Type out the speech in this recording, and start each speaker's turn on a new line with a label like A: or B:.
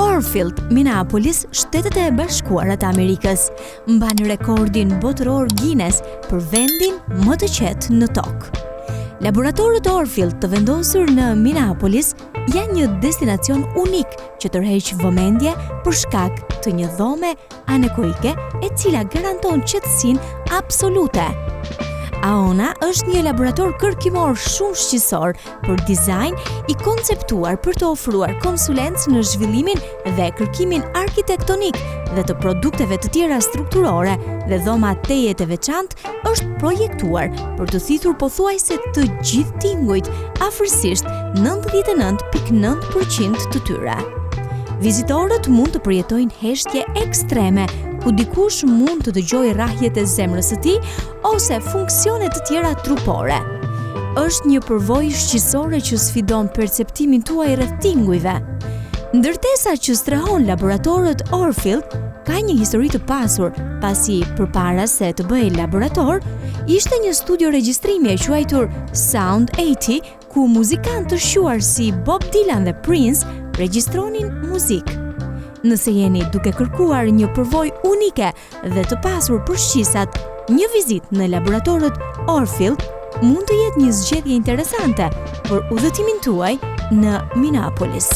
A: Orefield, Minneapolis, Shtetet e Bashkuara të Amerikës, mban rekordin botëror Guinness për vendin më të qetë në tokë. Laboratorët Orefield të vendosur në Minneapolis janë një destinacion unik që tërheq vëmendje për shkak të një dhome anekoike e cila garanton qetësinë absolute. Aona është një laborator kërkimor shumë shqisor për dizajn i konceptuar për të ofruar konsulencë në zhvillimin dhe kërkimin arkitektonik dhe të produkteve të tjera strukturore dhe dhoma tejet e veçantë është projektuar për të thithur pothuajse të gjithë tingujt, afërsisht 99.9% të tyre. Vizitorët mund të përjetojnë heshtje ekstreme, ku dikush mund të dëgjojë rrahjet e zemrës së tij ose funksione të tjera trupore. Është një përvojë shqisore që sfidon perceptimin tuaj rreth tingujve. Ndërtesa që strehon laboratorët Orefield ka një histori të pasur, pasi përpara se të bëhej laborator, ishte një studio regjistrimi e quajtur Sound 80, ku muzikantë të shquar si Bob Dylan dhe Prince regjistronin muzikë. Nëse jeni duke kërkuar një përvojë unike dhe të pasur për shqisat, një vizitë në laboratorët Orefield mund të jetë një zgjedhje interesante për udhëtimin tuaj në Minneapolis.